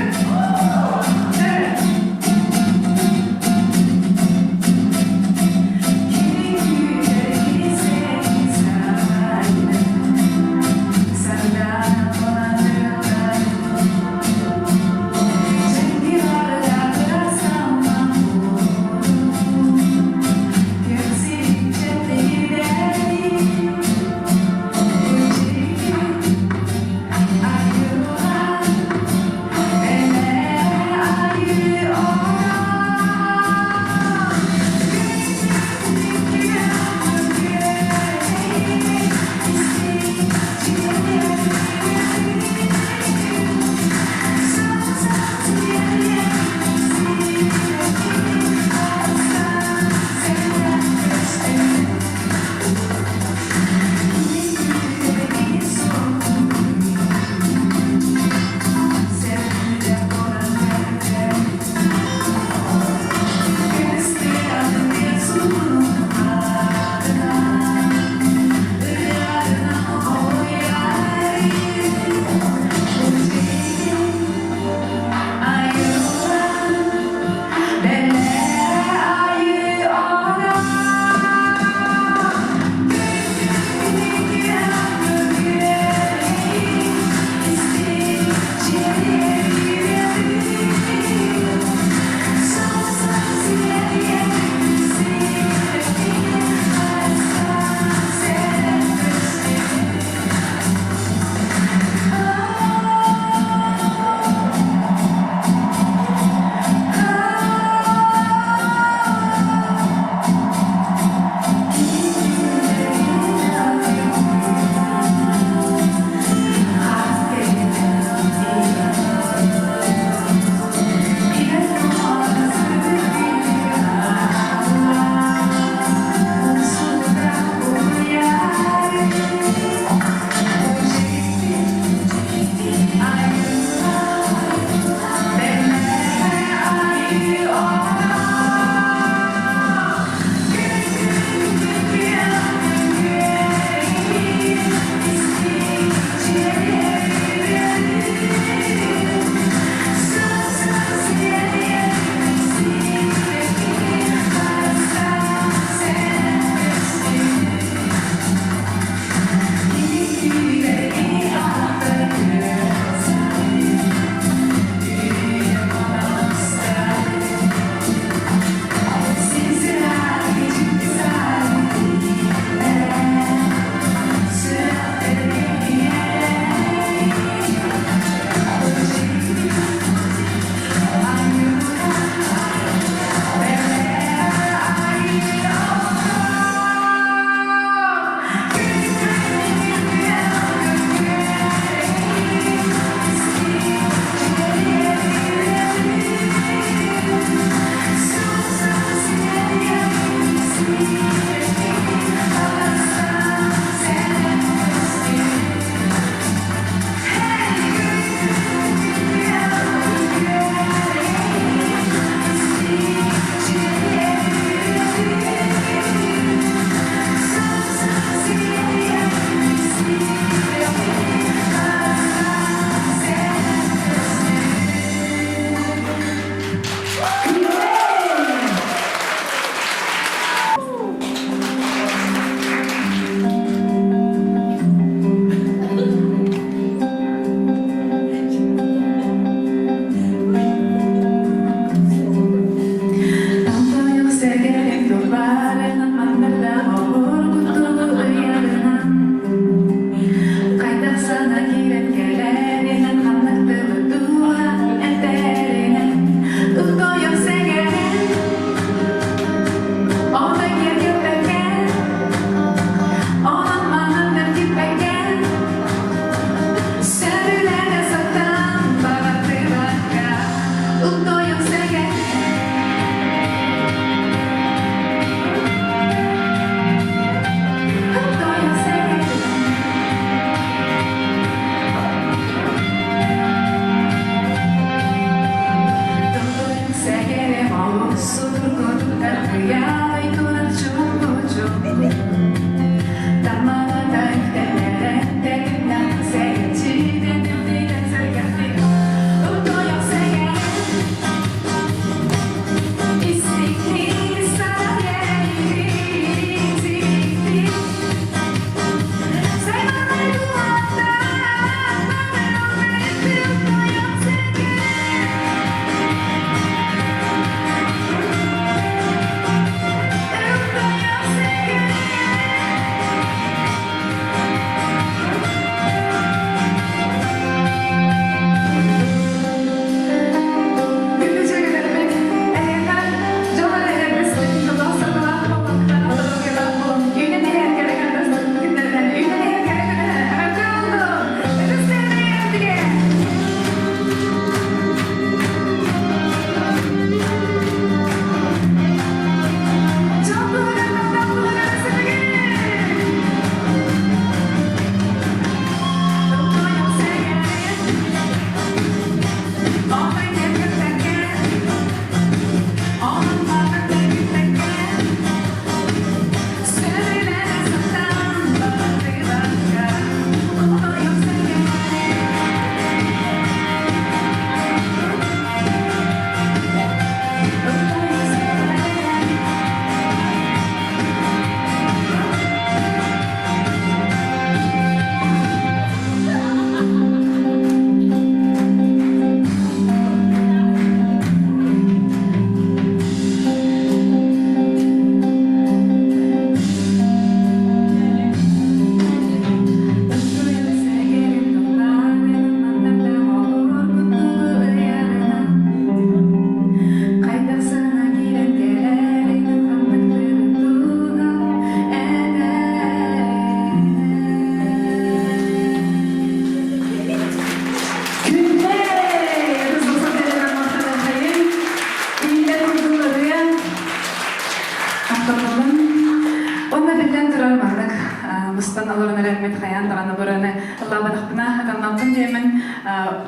олорон эрэммит хайаан даҕаны быраны ыллаабатахпына хатаннаппын диэммин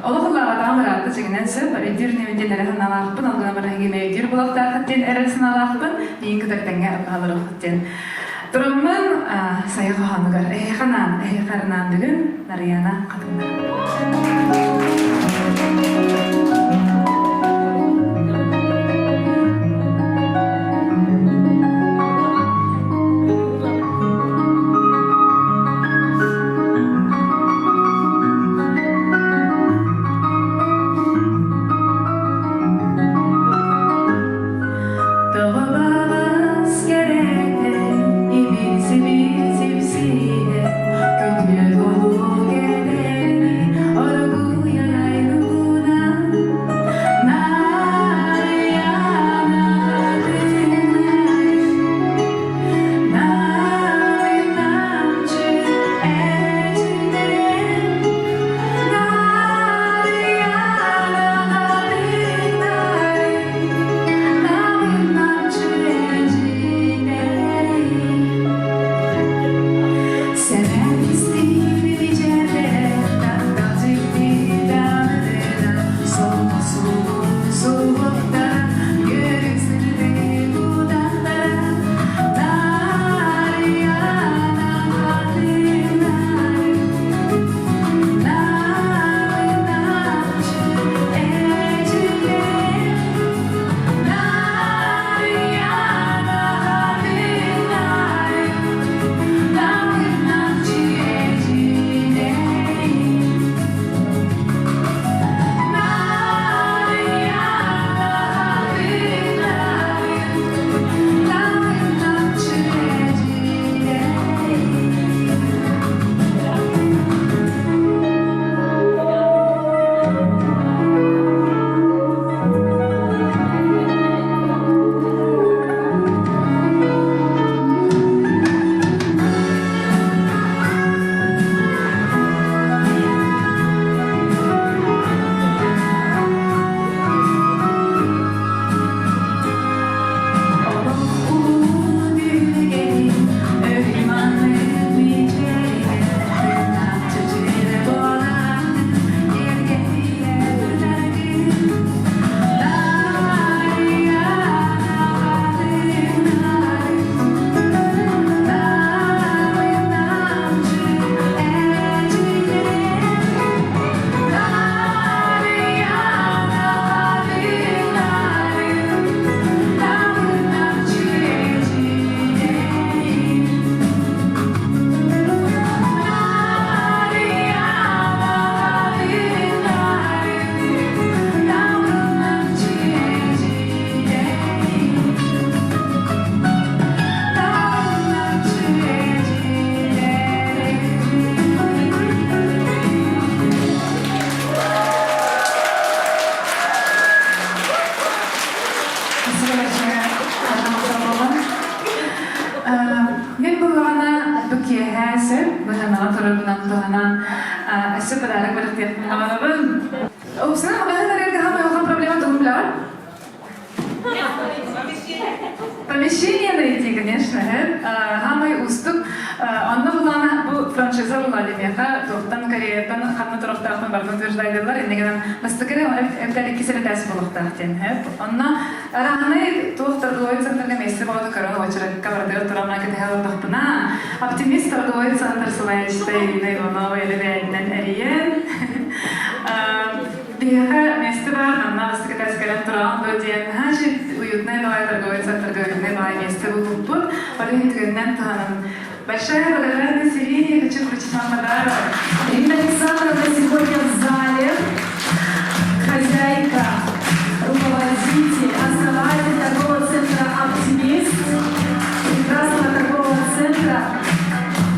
олох ыллаабатаҕым ыраатта дьиҥинэн сөп өйдүүр инибин диэн эрэ санаалаахпын ол гынан баран эһиги өйдүүр буолуохтааххыт диэн эрэ санаалаахпын миигин кытары тэҥҥэ ыллаһаларыаххыт диэн тураммын сайа хоһоонугар эһиэхэ анаан эһиэхэ анаан бүгүн Нарыйаана Хатыҥнар. Тоҕо баҕас кэрэтэ ибил-сибил сипсиһэ күтүө толуу кэдэри оргуйар айылгына Нарыйаана хатыҥнай Намын-намчы эчинэн Нарыйаана хатыҥнай Намын-намчы эчинэн Сэмэн истиибит Мен буллаҕына бу киэһээ сөп быһанаҕа турарбынан туһанан өссө подарок бэлэхтиэхпин баҕарабын. Оксана маҕаһыын арыйарга хаамай улахан проблема тугун билэҕин? Помещение найти, конечно, Хаамай уустук. Онно буллаҕына бу франшиза була миэхэ туохтан Кореяттан ханна туруохтаахпын барытын утверждайдылар. Иннигинэн бастакы эрэ эбэтэр иккис эрэ этээс буолуохтаах диэн. Онно Араанай туох торговай центрга миэстэ бөҕөтө көрөн уочаракка барытыгар туран кэтэһэ олордохпуна, Оптимист торговай центр салайааччыта Ирина Иванова илэ-бэйэтинэн эрийэн биһиэхэ миэстэ баар, манна бастакы этээс кэлэн тураҕын дуо диэн наһаа уютнай баҕайы торговай центрга уютнай баҕайы миэстэ булбуппут. Ол иһин түгэнинэн туһанан Большая благодарность Ирине, хочу вручить вам подарок. Ирина Александровна сегодня в зале. Хозяйка, руководитель, основатель торгового центра «Оптимист», прекрасного торгового центра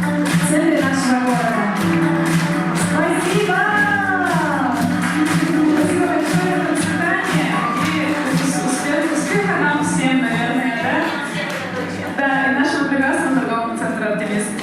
в центре нашего города. Спасибо! Спасибо большое, до свидания. И успех, успеха нам всем, наверное, да? Да, и нашему прекрасному торговому центру «Оптимист».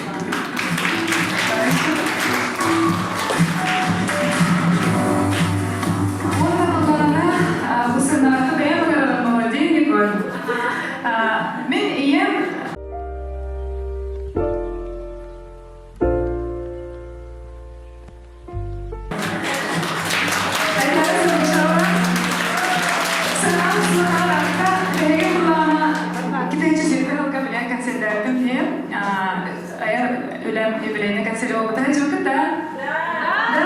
кэнсиэри буолбута. Дьылгыт да? Да.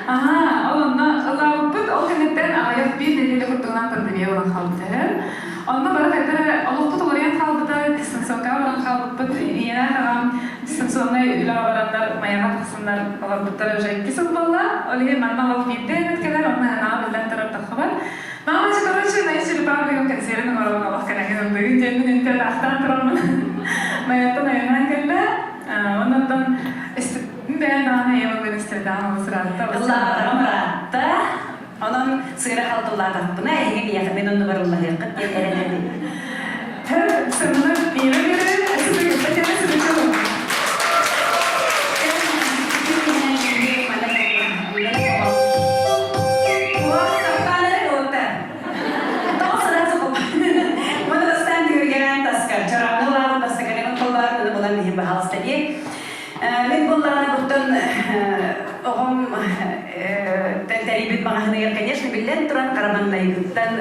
Аха, ол онно ыллаабыппыт. Ол кэнниттэн аҕыйах биир нэдиэлэ курдугунан пандемия буолан хаалбыта. Онно бары хайдах олохпут уларыйан хаалбыта, дистанционкаҕа баран хаалбыппыт. Ийэлээх аҕам дистанционнай үлэҕэ бараннар, Майаҕа тахсаннар олорбуттара уже икки сыл буолла. Ол иһин манна олох биирдэ эмит кэлэр, онно анаҕа биллэн турар таххыбат. Мама, короче, на Черепановым консервин оҥорон олох кэлэҥин ыллыгын диэммин үнтэ таахтаан тураммын Майаттан айаннаан кэллэ. Оннуттан бэйэм даҕаны ийэм ыллыын истэрдэҕим олус ыраатта. Ыллаабатаҕым ыраатта. Онон сыыра халтыллаатахпына, эһиги миэхэ мин оннубар ыллаһыаххыт диэн эрэнэбин. Һэр сымна биирэ биэрэ, сытыгыппа сытыгы. Мин буллаҕына буттан оҕом тэрийбит маҕаһыныгар, конечно, биллэн туран, хара маҥнайгыттан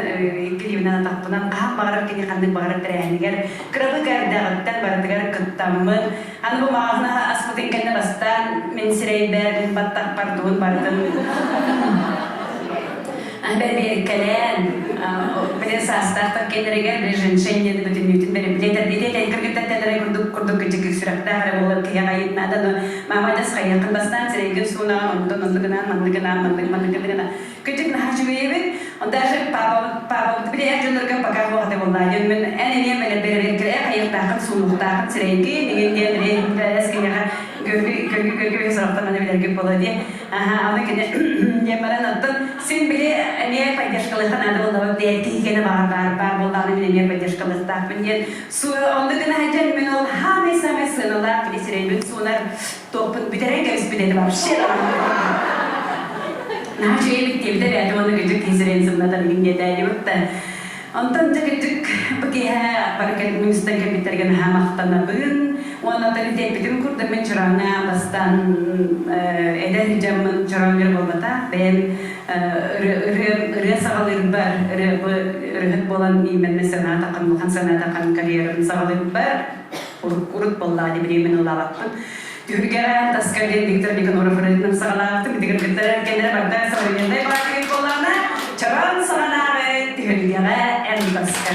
икки илиибинэн атахпынан хаһан баҕарар кини ханнык баҕарар тэрээһинигэр кырабык эрдэҕиттэн барытыгар кыттаммын, аны бу маҕаһыны аспытын кэннэ бастаан мин сирэйбэр, мин баттахпар тугун барытын бэрбиэркэлээн, били саастаахтар кэннэригэр били женьшень диэн бүтүннүүтүн бэрибилиэтэр кыргыттар тэлэрэ курдук курдук кыдьык сүрэхтээх эрэ буолар киһи аҕайыт наада, но мама дьас хайыаххын бастаан сирэйгин суунаҕын, онтон оннук гынан, маннык гынан, маннык маннык гынан кыдьык наһаа үчүгэйэбит. Даже папабыт папабыт били эр дьоннорго пока хуохате буоллаа диэн мен эн эмиэ мэлэ бэрэбиэркэлээ хайыахтааххын суунуохтааххын сирэйгин иҥин диэн били киниэхэ көргү көргү көргү сорохтон аны билэргит буолуо диэн. Аха, аны кини диэн баран, оттон син били эмиэ поддержкалыахха наада буоллаҕа, диэн киһи кэнэ баҕар баар баар буоллаҕына мин эмиэ поддержкалыахтаахпын диэн оннук гына сылдьан мин ол самый-самый сыаналаах били сирэйбин суунар туохпун бүтэрэн кэбиспит этим вообще. Наһаа үчүгэй эбит диэбитэ бэйэтэ уонна кырдьык киһи сирэйин сымнатар мин диэтээдибит да. Онтон дьэ кырдьык бу киэһэ бары мунньустан кэлбиттэргэ наһаа махтанабын. Уонна оттон ити эппитим курдук мин Чорооҥҥо бастаан эдэр дьоммун Чорооҥҥо буолбатах бэйэм ырыа ырыа саҕалыырбар ырыа ырыаһыт буолан именно санаатаххын улахан санаатаххын карьерабын саҕалыырбар урут буоллаҕа дии билигин мин ыллаабаппын. Түһүлгэҕэ таска диэн Виктор Никаноров ырыатынан саҕалаабытым. Ити кыргыттар эргэннэрэ барда современнай баатыгын буоллаҕына, Чороон саҕанааҕы түһүлгэҕэ эн таска.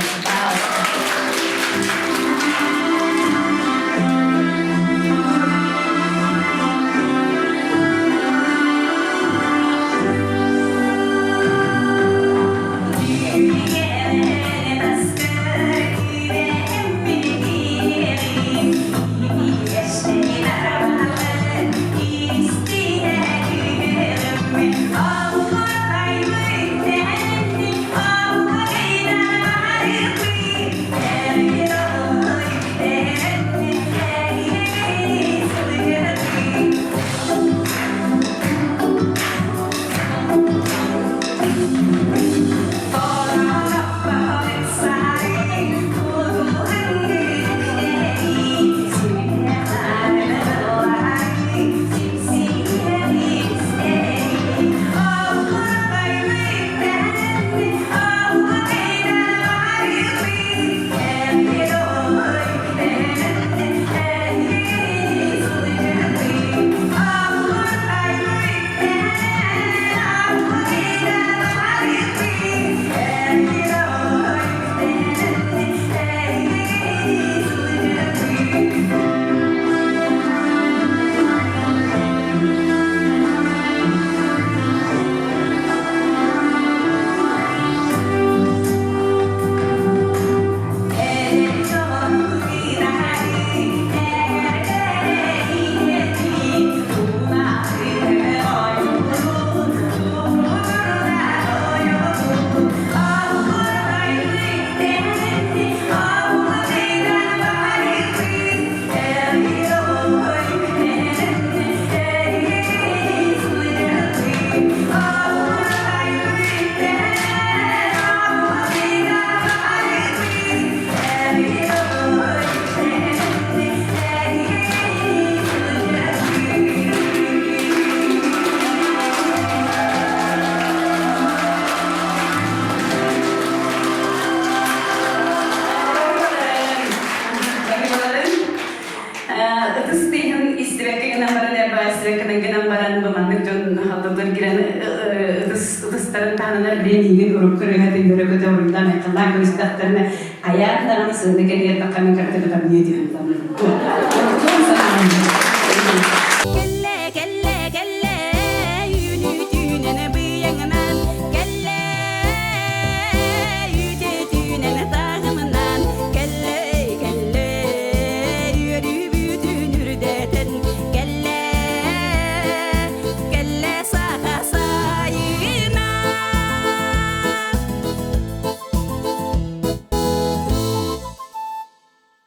сыаккынан гынан баран бу маннык дьон халтатыгар киирэн ытыс ытыстарын таһынан билэн иигин урукку ырыаһытын үөрэ-көтө уруйдаан айхаллаан көрүстэхтэринэ хайаан даҕаны сыана кэлиэр тахханын кырдык ытамньы диэн. Санаам.